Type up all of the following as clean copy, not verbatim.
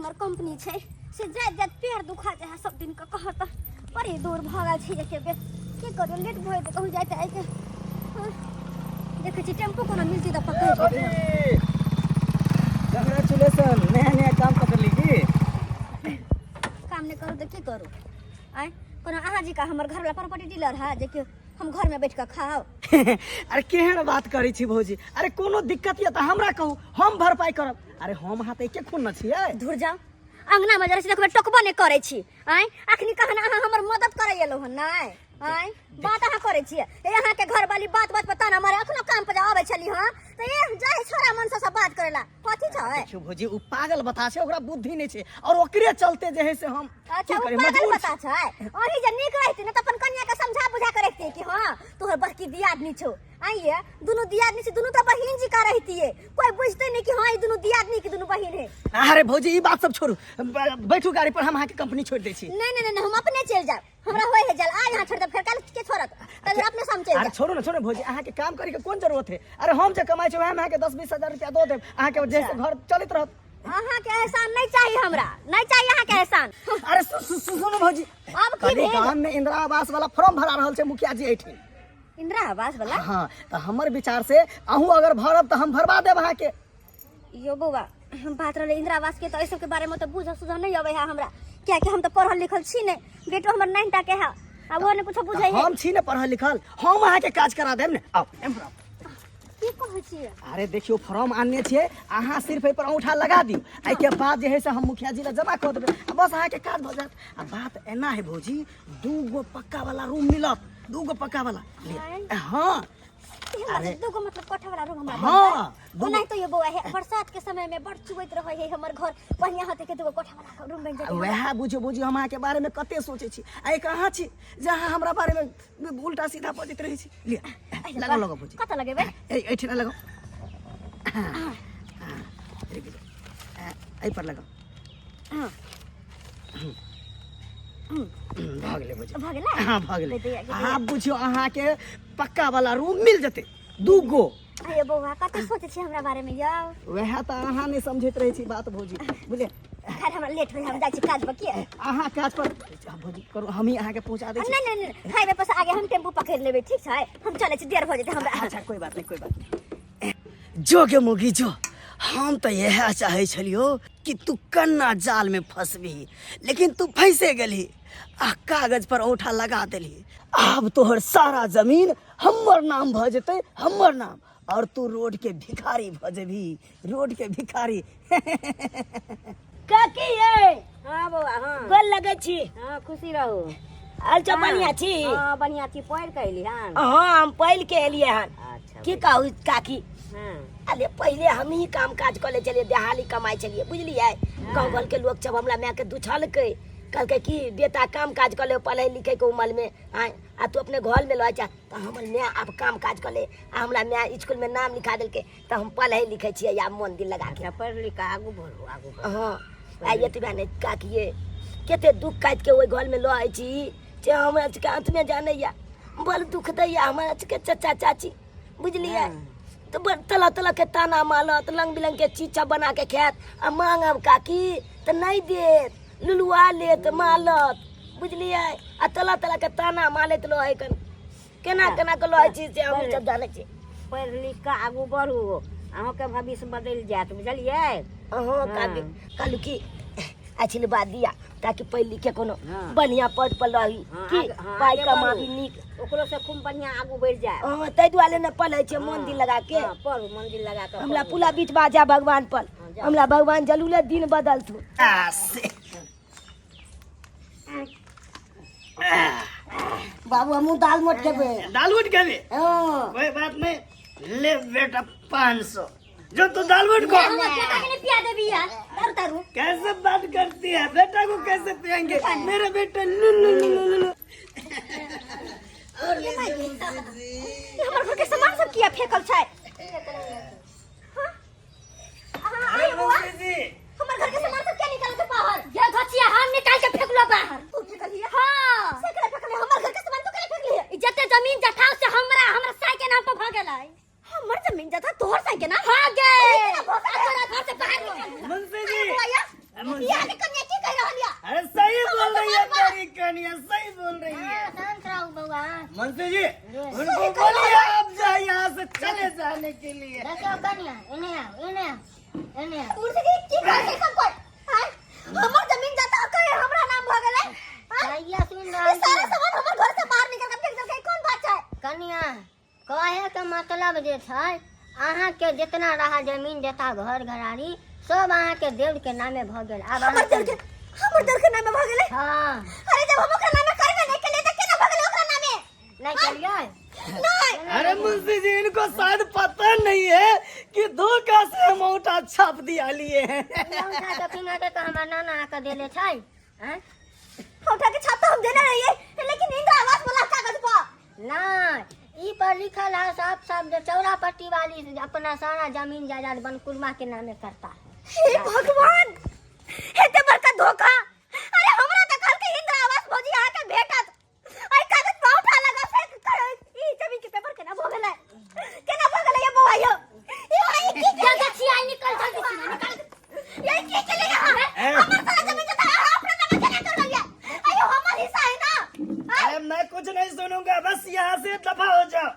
हमर कंपनी छै से जाइत जाइत पैर दुखा जाइ है सब दिन के कहत तऽ बड़ी दूर भऽ गेल छै एके बेर। की करू, लेट भऽ जेतै कहूँ जाइत आइते। हँ, देखै छी टेम्पू कोनो मिलतै तऽ पकड़ि लेबै। कंग्रेचुलेशन, नया नया काम पकड़ली की? काम नहि करू तऽ की करू? आँय, कोनो अहाँ जी का हमर घरवला प्रॉपर्टी डीलर है जे कि हम घर में बैठ के खाओ? अरे केहन बात करै छी भौजी? अरे कोनो दिक्कत यऽ तऽ हमरा कहू, हम भरपाई करब। अरे हम अहाँ तऽ एके खून न छियै। धुर जाओ, अंगना में जरा देखबै टोकबो नहि करै छी। आँय, अखनी कहन अहाँ हमर मदद करै एलहुँ हन? नहि, आँय, बात अहाँ करै छियै। ए अहाँके घर वाली बात बात पर ताना मारे। अखनो काम पर आबै छली हँ तऽ ए जाय छोरा मन से सब बात करेला कथी छै? देखियौ भौजी, ओ पागल बता छै, ओकरा बुद्धि नहि छै और ओकरे चलते जे है से हम अच्छा की ओ करी, पागल मजबूर बता छी। छै। अहीं जे नीक रहिती ने तऽ अपन कनिया के समझा बुझा के रखती कि हाँ तोहर बड़की दियादनी छौ। आइए दुनू दियादनी छै, दुनू तऽ बहिन जी का रहितिए, कोई बुझते नहीं कि हाँ ई दुनू दियादनी के दुनू बहिन है। अरे भौजी, ई बात सब छोड़ू, बैठू गाड़ी पर, हम अहाँके कंपनी छोड़ दै छी। नहीं नहीं नहीं, हम अपने चल जाब, हमरा होय है जल। आ यहाँ छोड़ दे, फेर कल के छोड़त? तब अपने से हम चल अरे जाब। छोड़ू ना, छोड़ू भौजी, अहाँके काम करे के कोन जरूरत है? अरे हम जे कमाइ छी वएह में अहाँके 10-20 हजार रुपया दऽ देब, अहाँके जैसे घर चलैत रहत। अहाँ के एहसान नहीं चाहिए हमरा, नहीं चाहिए अहाँ के एहसान। अरे सुनू भौजी। अब की कनी भेल? गाम में इंदिरा आवास वाला फॉर्म भरा रहल छै मुखिया जी एहिठाम। इंदिरा आवास वाला? हाँ, तऽ हमर विचार से अहूँ अगर भरब तऽ हम भरवा देब अहाँके। यो बौआ, हम बात रहले इंदिरा आवास के, तऽ एहि सबके बारे में तऽ बुझल सुझल नहीं अबै है हमरा, कियाकि हम तऽ पढ़ल लिखल छी नहीं। बेटो हमर 9 टा के है आ वो ने कुछो बुझै है। हम छी ने पढ़ल लिखल, हम अहाँके काज करा देब ने। आउ एम्हर आउ। की कहै छियै? अरे देखियौ, फॉर्म आनने छियै, अहाँ सिर्फ एहि पर औंठा लगा दियौ, एहिके बाद जे है से हम मुखिया जी लग जमा कऽ देबै आ बस अहाँके काज भऽ जायत। आ बात एना है भौजी, दू गो पक्का वाला रूम मिलत, दू गो पक्का वाला। लिअ। हाँ। अरे दू गो मतलब कोठा वाला रूम हमरा? हाँ, दू। ओनाहि तो ये बौआ है, बरसात के समय में बड़ चुबैत रहे है हमर घर, बढ़िया होते के दू गो कोठा वाला रूम बन जाए। वएह बुझियौ बुझियौ, हम अहाँके बारे में कते सोचै छी आ एक अहाँ छी जे अहाँ हमरा बारे में उल्टा सीधा बजैत रहै छी। लिअ, लगाउ लगाउ भौजी। कतऽ लगेबै? एहिठिना लगाउ। हाँ, हाँ, रुकि जाउ। एहि पर लगाउ। हाँ। भऽ गेलै भौजी। भऽ गेलै? हाँ, भऽ गेलै। दे दिया, दे दिया। आब बुझियौ अहाँके पक्का वाला रूम मिल जेतै, दू गो। अरे बौआ, कते सोचै छी हमरा बारे में यौ। वएह तऽ अहाँ नहि समझैत रहै छी बात भौजी, बुझलियै? खैर, हमरा लेट होय, हम जाइ छी काज पर। की अहाँ काज पर भौजी करू, हमही अहाँके पहुँचा दै छी। नहीं नहीं नहीं, हाईवे पर से आगे हम टेम्पू पकड़ लेबै, ठीक छै? हम चलै छी, देर भऽ जेतै हमरा। अच्छा, कोई बात नहीं, कोई बात नहीं। जो गे मुगी जो, हम तऽ इएह चाहै छलियौ कि तू कन्ना जाल में फंसबही, लेकिन तू फंसे गेलही आ कागज पर औंठा लगा देलही। आब तोहर सारा जमीन हमर नाम भऽ जेतै, हमर नाम, और तू रोड के भिखारी भऽ जेबही, रोड के भिखारी। काकी ये। हाँ बौआ, हाँ। गोर लगै छी। हाँ, खुशी रहू। हाल चाल बढ़िया छी? हाँ, बढ़िया छी। पढ़ि के अयली हन? हाँ, हम पढ़ि के एलियै हन। अच्छा। की कहू काकी, हाँ। अरे पहिले हम ही काम काज कऽ लै छलियै, देहाली कमाइ छलियै, बुझलियै? गाँव घर के लोक सब हमरा माय के दुछलकै, कहलकै कि बेटा काम काज कऽ ले पढ़ै लिखै के उमर में, आँय, आ तू अपने घर में रह जा। तऽ हमर माय आब काम काज कऽ ले आ हमरा माय स्कूल में नाम लिखा देलकै, तऽ हम पढ़ै लिखै छियै आब मन दिल लगा के। अच्छा, पढ़ि लिख कऽ आगू बढ़ू, आगू बढ़ू। हाँ, आ एतबे नहि काकी ये, कते दुख काटि के ओहि घर में रहै छी जे हमरा सबके आत्मे जानैया। बड़ दुख दैया हमरा सबके चचा चाची, बुझलियै? तऽ बड़ तरह तरह के ताना मारत, रंग बिरंग के चीज सब बना के खायत आ मांगब काकी तऽ नहि देत, लुलुआ लेत, मारत, बुझलियै? आ तरह तरह के ताना मारैत रहै कन, केना केना के रहै छी से हमही सब जानै छी। पढ़ि लिख कऽ आगू बढ़ू, अहूँके भविष्य बदलि जायत, बुझलियै? अहाँ काकी कहलू कि आशीर्वाद दिया ताकि पढ़ि लिख के कोनो हाँ। बढ़िया पद पर रही, हाँ, कि हाँ, पाइ आगे कमाबी बढ़ू। नीक, ओकरो से खूब बढ़िया आगू बढ़ि जाए। हाँ, ताहि दुआरे ने पढ़ै छियै मन दिल लगा के। हाँ, पढ़ू मन दिल लगा के हमरा पढ़ू। पूरा बिटवा जा भगवान पर। हाँ, जाउ। हमरा भगवान जरूरे दिन बदलथु। आ, से। बाबू, हमहूँ दाल मोट खेबै। दाल मोट खेबे? हाँ। कोई बात नहीं, ले बेटा 500, जो तू दाल मोट खा। हमर बेटा के नहीं पिया देबी यार दारू तारू। कैसे बात करती है, बेटा को कैसे पियेंगे? मेरा बेटा लु लु लु लु लु। ई हमर घर के सामान सब किया फेकल छै? हाँ? अहाँ आइए बौआ। हमर घर के सामान सब किया निकालल छै बाहर? ये घचिया हम निकाल के फेकलो बाहर। तू फेकलिए? हाँ। से केना फेकलिए? हमर घर के सामान तू केना फेकलिए? ई जते जमीन जथा से हमरा हमरा साई के नाम पर भ गेलै। हमर जमीन जथा तोहर साई के नाम? हाँ गे। केना भ गेलै? तोरा घर से बाहर निकाल। मुंशी जी, बौआ, या। ये के कन्या की कह रहल या? अरे सही बोल रही है मेरी कन्या, सही बोल रही है। हाँ, शांत रहू बउआ। मुंशी जी उनको बोलिए आप जाए यहाँ से चले जाने के लिए। देखियौ कन्या, एने आउ, एने आउ, एने आउ। मुंशी जी की कहै छै सब कोइ? आँय? हमर जमीन जाता ओकर हमरा नाम भऽ गेलै। आँय? भैया सुन ई रहल सारा छी। सामान हमर घर से बाहर निकल के फेंक देलकै, कोन बात छै? कन्या, कहे के मतलब जे छै, अहाँके जितना रहा जमीन जथा घर घरारी सब अहाँके देव के नामे भऽ गेल। आब हमर अहाँके देव के, हमर देव के नामे भऽ गेलै? हँ। अरे जब हम ओकरा नामे करबे नहि केलियै तऽ केना भऽ गेलै ओकरा नामे? नहि केलियै? नहि। अरे मुंशी जी इनको शायद पता नहीं है कि धोखा से हम औंटा छाप दिया लिए हैं। ई औंटा के पिन्ह के तऽ हमर नाना अहाँके देले छै। आँय? औंटा के छाप तऽ हम देने रहियै, लेकिन इंदिरा आवास वाला कागज पर नहीं, ई पर लिखल है साफ साफ जे चौरा पट्टी वाली अपना सारा जमीन जायदाद बनकुरमा के नामे करता है। हे भगवान, एते बड़का धोखा। अरे हमरा त कहलकै इंदिरा आवास भौजी अहाँ के भेटत, एहि कागज पर औंठा लगा फेंक कर ई जमीन के पेपर केना भऽ गेलै? केना भऽ गेलै ये बौआ यौ? ई भाई की जल्दी छी आई, निकल जल्दी छी निकल। ये की केले अहाँ? हमर सारा जमीन जता अहाँ अपना नामे केना करलियै? अयो हमर हिस्सा है ना। अरे मैं कुछ नहीं सुनूंगा, बस यहाँ से दफा हो जाओ,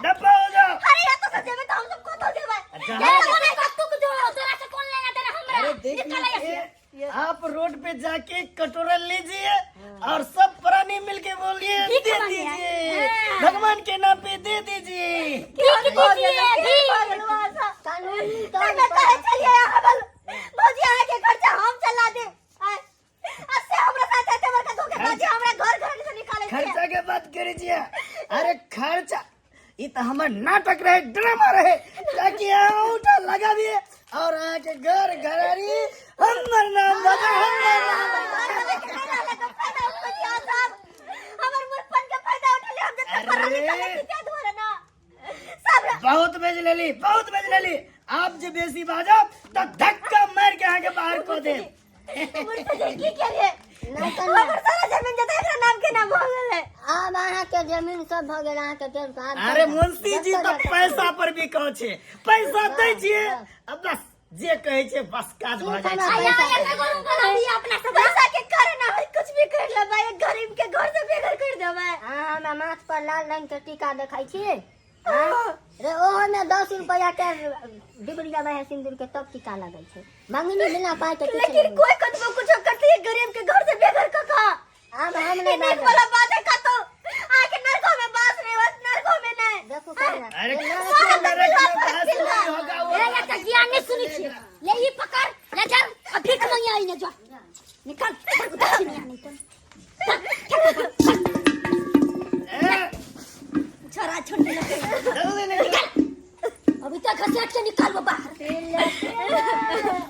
दफा हो जाओ। अरे यहाँ तो से जेबै तऽ हम सब कतौ जेबै? अच्छा। ये तो नहीं कतौ के जो तोरा से कोन लेना देना हमरा? अरे देख निकल यहाँ से। लीजिए, आप रोड पे जाके कटोरा लीजिए और सब प्राणी मिलके बोलिए भीख दे मांगे हैं। दीजिए, हाँ। भगवान के नाम पे दे दीजिए। भीख दीजिए, भीख। कानूनी तब तौर मैं पर कहे चलिए यहाँ बल भौजी अहाँ के खर्चा हम चला दे। से हमरा साथ एते बड़का धोखेबाजी, हमरा घर घर से निकाले छै। खर्चा के बात करीजिए। अरे खर्चा ई तो हमर नाटक रहे, ड्रामा रहे, ताकि अहाँ औंठा लगा दिए और अहाँ के घर घरारी हमर नाम बता, हमर नाम। हमर घर वाला के नहीं रहले के फायदा उठबै छी अहाँ सब। हमर मूर्खपन के फायदा उठेली। हम जते पढ़ल लिखल अरे। छी ताहि दुआरे ना सब बहुत बेच लेली, बहुत बेच लेली। आप जे बेसी बाजब तो धक्का मार के अहाँ के बाहर को दे। मूर्ख जी की केलिए? नहीं कन्या। हमर सारा जमीन जता एकरा नाम के नाम भऽ गेलै। आब अहाँके जमीन सब भऽ गेल अहाँके देल तऽ आब अरे मुंशी जी तो पैसा पर भी कहै छै, पैसा दै छियै अब बस जे कहै छै बस काज भऽ जाइ छै। अपना सब पैसा के कारण अहाँ कुछ भी कर लेबै, एक गरीब के घर से बेघर कर देबै। अहाँ हमरा माथ पर लाल रंग के टीका देखै छी? रे ओहो में 10 रुपया के डिबरिया में सिंदूर के तब टीका लगै छै। मंगनी बिना पाइ के किछु लेकिन नहि। कोई कतबो कुछो करते है गरीब के घर से बेघर क का आब हम ई नहि नीक बाजब। वाला बात है कतौ आके नरको में बास नहीं होत, नरको में नहीं। देखू कन्या, अरे ये नरक किसको नरक में बास नहीं होगा वो। ए ये तो ज्ञान नहीं सुनी छी, ले ई पकड़ ले चल अब भीख मांगे आई ने जो निकल नहीं तो ए, छोरा छोड़ दे। जल्दी निकल। अभी तक घसीट के निकाल वो बाहर।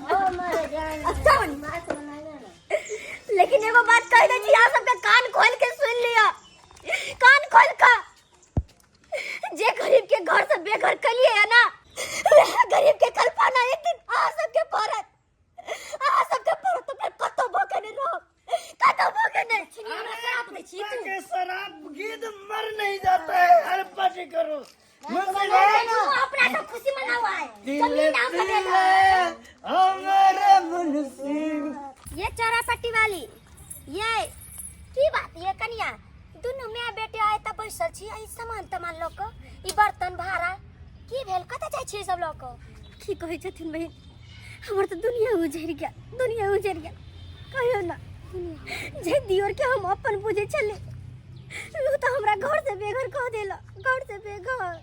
ओ मर जान। अच्छा। मास्क बनाइए ना। लेकिन एगो बात कह दे छी, अहाँ सबके कान खोल के सुन लिअ, कान खोल के। जे गरीब के घर से बेघर कलिए है ना, वह गरीब के कल्पना एक दिन अहाँ सबके पड़त, अहाँ सबके पड़त तो फिर कतौ भूखे नहीं रहब, कतौ भूखे नहीं। हमरा श्राप दै छी तू। के शराब गिद्ध मर नहीं जाता है। अरे पार्टी करो मुंशी भाई। तू अपना सब खुशी मनाओ आए दिल जमीन नाम दिल कर देला। हमारे मुंशी। ये चौरा पट्टी वाली ये की बात ये कनिया दुनू माय बेटे आए त बैसल छी, ई सामान तमान लऽ कऽ, ई बर्तन भाड़ा की भेल, कतऽ जाइ छी सब लऽ कऽ? की कहै छथिन बहिन, हमर तऽ दुनिया उजड़ि गेल, दुनिया उजड़ि गेल। कहियो ना जे दियोर के हम अपन बुझै छलै ओ तऽ हमरा घर से बेघर कह देलक, घर से बेघर।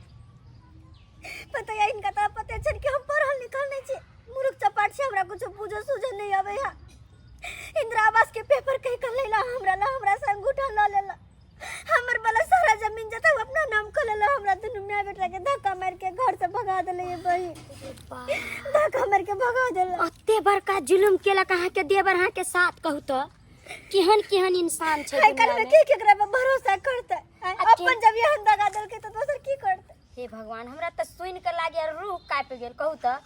पता है इनका तऽ पता छनि कि हम पढ़ल लिखल नहीं छी, मूर्ख चपाट छी, हमरा कुछो बुझो सूझो नहीं आबै है। इंदिरा आवास के पेपर कह के लेला हमरा ला, हमरा से अंगूठा ल लेला, हमर वाला सारा जमीन जता अपना नाम कर लेला, हमरा दुनू माय बेटा के धक्का मार के घर से भगा देले ये बहिन, धक्का मार के भगा देला। अते बड़का जुलुम केलक अहाँ के देवर अहाँ के साथ। कहू तऽ केहन केहन इंसान छै आइ काल्हि दुनिया में में। के केकरा पे भरोसा करतै? अपन जब एहन दगा देलकै तऽ दोसर की करतै? हे भगवान, हमरा तऽ सुनि कऽ लागैए रूह काँपि गेल। कहू तऽ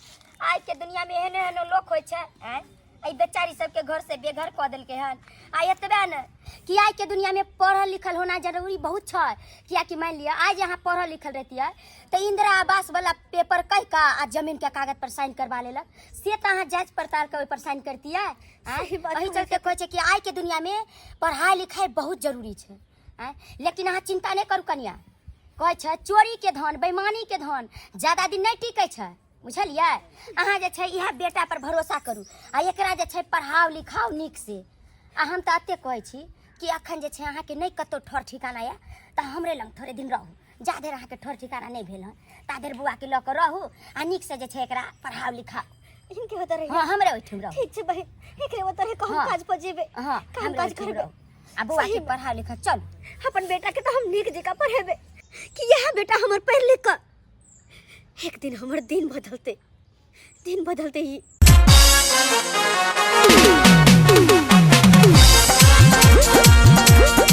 आइ के दुनिया में एहन एहन लोक होइ छै? आँय, एहि बेचारी सबके घर से बेघर कऽ देलकै हन। आ एतबे ने कि आइ के दुनिया में पढ़ल लिखल होना जरूरी बहुत छै, कियाकि मान लिअ आइ जे अहाँ पढ़ल लिखल रहतियै तऽ इंदिरा आवास वाला पेपर कहि कऽ आ जमीन के कागज पर साइन करवा लेलक, से तऽ अहाँ जाँच पड़ताल के ओहि पर साइन करतियै। आँय? सही बात एहि कहै। चलते कहै छै कि आइ के दुनिया में पढ़ाई लिखाई बहुत जरूरी छै। आँय? लेकिन अहाँ चिंता नहि करू कनिया, कहै छै चोरी के धन बेईमानी के धन ज्यादा दिन नहि टिकै छै, बुझलियै? अहाँ जे छै इएह बेटा पर भरोसा करू आ एकरा जे छै पढ़ाउ लिखाउ नीक से। आ हम तऽ एते कहै छी कि अखन जे छै अहाँके नहि कतहु ठर ठिकाना यऽ तऽ हमरे लग थोड़े दिन रहू, जा धरि अहाँके ठर ठिकाना नहि भेल हन ता धरि बौआके लऽ कऽ रहू आ नीकसँ जे छै एकरा पढ़ाउ लिखाउ। इनके होता रही। हाँ, हमरे ओहिठाम रहू। ठीक छै बहिन, एकरे ओतऽ रहि कऽ हम हाँ। काज पर जेबै। हाँ, काम हमरे काज ओहिठाम करबै। रहू आ बौआके सही में। पढ़ाउ लिखाउ। चलू। अपन बेटा के तऽ हम नीक जकाँ पढ़ेबै कि इएह बेटा हमर पढ़ि लिख कऽ एक दिन हमर दिन बदलतै, दिन बदलते ही।